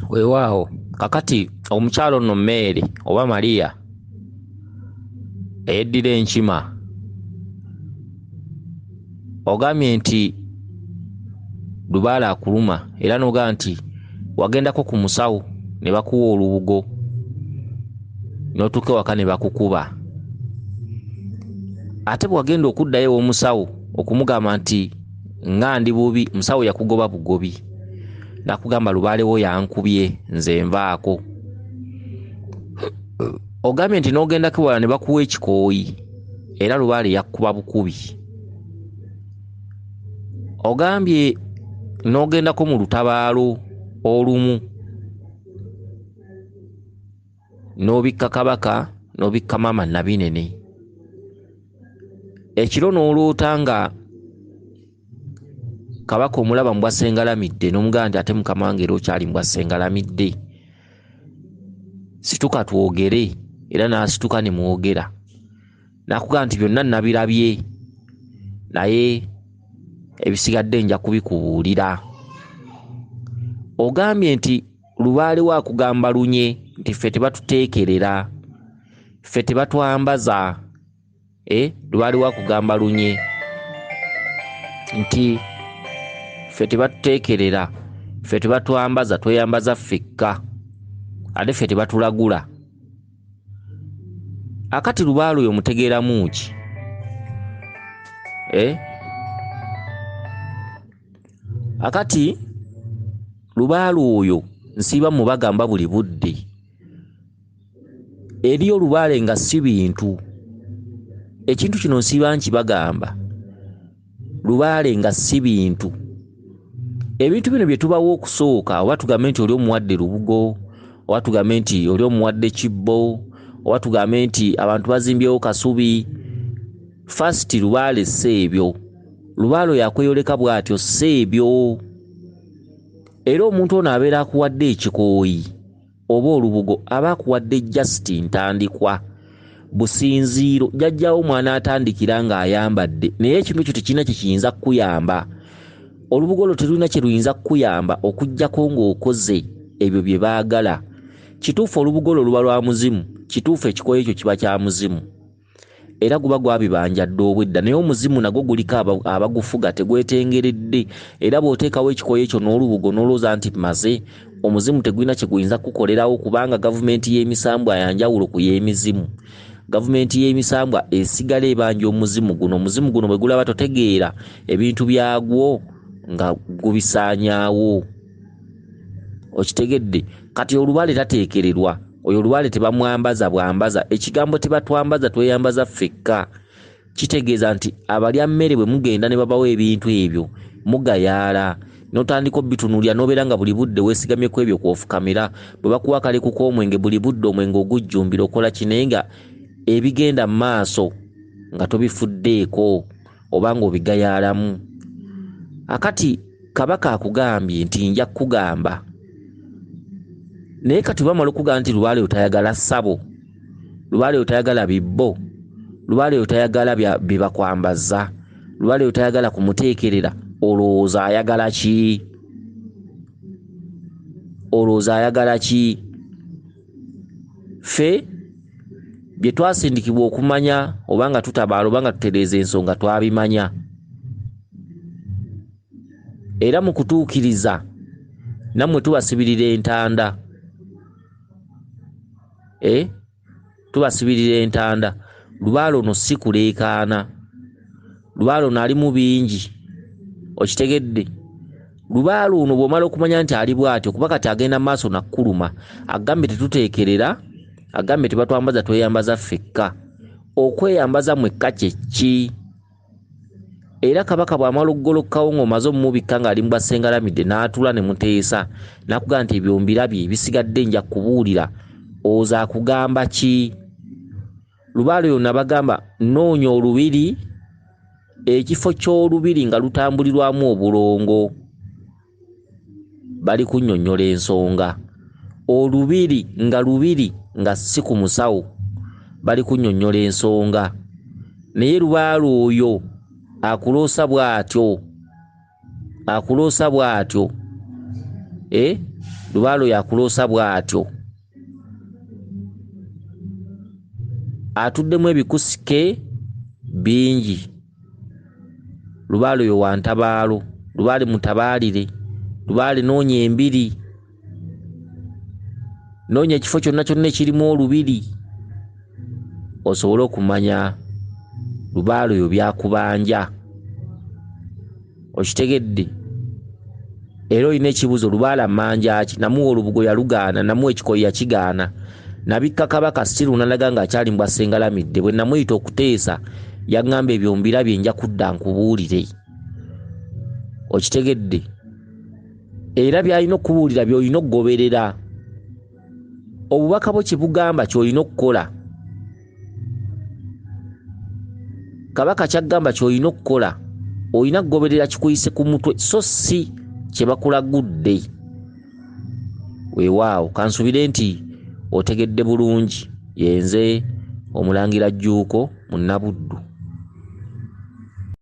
Weewaawo, kakati omukyalo nno Mary oba Maria eyeddira enkima, ogambye nti lubaale akuluma era n'ogamba nti wagendako ku musawo ne bakuwa olubugo n'otuuka ewaka ne bakukuba. Ate bwe wagenda okuddayo ew'omusawo okumugamba nti nga ndi bubi, musawo yakugoba bugobi n'akugamba lubaale wo yankubye nze nvaako. Ogambye nti n'ogendako ewala ne bakuwa ekikooyi era lubaale yakkuba bukubi. Ogambye n'ogendako mu lutabaalo olumu n'obikka kabaka n'obikka maama Nabinene. Ekiro n'oloota nga kabaka omulaba mu bwassengalamidde n'omugamba nti ate mukama wange era okyali mu bwassengalamidde, situka twogere, era n'asituka ne mwogera. N'akugamba nti byonna nabirabye naye ebisigadde nja kubikubuulira. Ogambye nti lubaale we akugamba lunye nti ffe tebatuteekerera, ffe tebatwambaza. Lubaale we akugamba lunye nti ffe tebatuteekerera, ffe tebatwambaza, tweyambaza ffekka, ate ffe tebatulagula. Akati lubaale oyo mutegeeramu ki? Akati lubaale oyo nsiiba mubagamba buli budde, eriyo lubaale nga si bintu. Ekintu kino nsiiba nkibagamba, lubaale nga si bintu. Ebintu bino bye tubawa okusooka, oba tugambe nti oli omuwadde lubugo, oba tugambe nti oli omuwadde kibbo, oba tugambe nti abantu bazimbyewo kasubi, first lubaale si ebyo. Lubaale oyo akweyoleka bw'atyo si ebyo. Era omuntu ono abeera akuwadde ekikooyi oba olubugo, aba akuwadde just ntandikwa, businziiro. Jjajjaawo mwana atandikira ng'ayambadde, naye ekintu ekyo tekirina kye kiyinza kukuyamba. Olubugo olwo terulina kye luyinza kukuyamba okuggyako ng'okoze ebyo bye baagala. Kituufu olubugo olwo luba lwa muzimu, kituufu ekikooyi ekyo kiba kya muzimu, era guba gwabibanja dda obwedda, naye omuzimu nagwo guliko abagufuga, tegwetengeredde. Era bw'oteekawo ekikooyi ekyo n'olubugo n'olowooza nti maze, omuzimu tegulina kye guyinza kukukolerawo, kubanga gavumenti y'emisambwa ya njawulo ku y'emizimu. Gavumenti y'emisambwa esigala ebanja omuzimu guno. Omuzimu guno bwe gulaba totegeera ebintu byagwo nga gubisaanyaawo. Okitegedde? Kati olubaale tateekererwa, oyo olubaale tebamwambaza bwambaza. Ekigambo tebatwambaza tweyambaza ffekka kitegeeza nti abalya mmere bwe mugenda ne babawa ebintu ebyo mugayaala, n'otandika obitunuulira, n'obeera nga buli budde weesigamye ku ebyo kw'ofukamira. Bwe bakuwa akaleku k'omwenge buli budde omwenge ogujjumbira, okola ki, naye nga ebigenda mu maaso nga tobifuddeeko oba ng'obigayaalamu. Akati kabaka akugambye nti nja kukugamba, naye kati bamala okugamba nti lubaale otayagala ssabo, lubaale otayagala bibbo, lubaale otayagala bye bakwambaza, lubaale otayagala kumuteekerera, olowooza ayagala ki? Olowooza ayagala ki? Ffe bye twasindikibwa okumanya, oba nga tutabaala oba nga tutereeza ensonga, twabimanya. Era mu kutuukiriza nammwe tubasibirira entanda. Tubasibirira entanda. Lubaale ono si kuleekaana, lubaale ono alimu bingi. Okitegedde? Lubaale ono bw'omala okumanya nti ali bw'atyo, kuba kati agenda maaso nakkuluma, agambye tetuteekerera, agambye tebatwambaza tweyambaza ffekka. Okweyambaza mwekka kye ki? Era kabaka bw'amala okugolokokawo ng'omaze omumubikka ng'ali mu bwassengalamidde, n'atuula ne muteesa, n'akugamba nti ebyo mbirabye, ebisigadde nja kukubuulira. Oza akugamba ki? Lubaale oyo nabagamba noonya olubiri, ekifo ky'olubiri nga lutambulirwamu obulongo. Bali kunnyonnyola ensonga. Olubiri nga lubiri nga si ku musawo, bali kunnyonnyola ensonga. Naye lubaale oyo akuloosa bw'atyo, akuloosa bw'atyo. Lubaale oyo akuloosa bw'atyo, atuddemu ebikusike bingi. Lubaale oyo wa ntabaalo, lubaale mutabaalire, lubaale noonya embiri, noonya ekifo kyonna kyonna ekirimu olubiri osobole okumanya lubaale oyo byakubanja. Okitegedde? Era olina ekibuuzo, lubaale ammanja ki? Namuwa olubugo yalugaana, namuwa ekikoyi yakigaana, nabikka kabaka sirunalaga ng'akyali mu bwassengalamidde. Bwe namuyita okuteesa yaŋŋamba ebyo mbirabye, nja kudda nkubuulire. Okitegedde? Era by'alina okukubuulira by'olina okugoberera. Obubaka bwo kye bugamba ky'olina okukola. Kabaka ky'agamba ky'olina okukola, olina kugoberera kikuyise ku mutwe so si kye bakulagudde. Weewaawo kansubire nti otegedde bulungi. Yenze Omulangira Jjuuko Munnabuddu.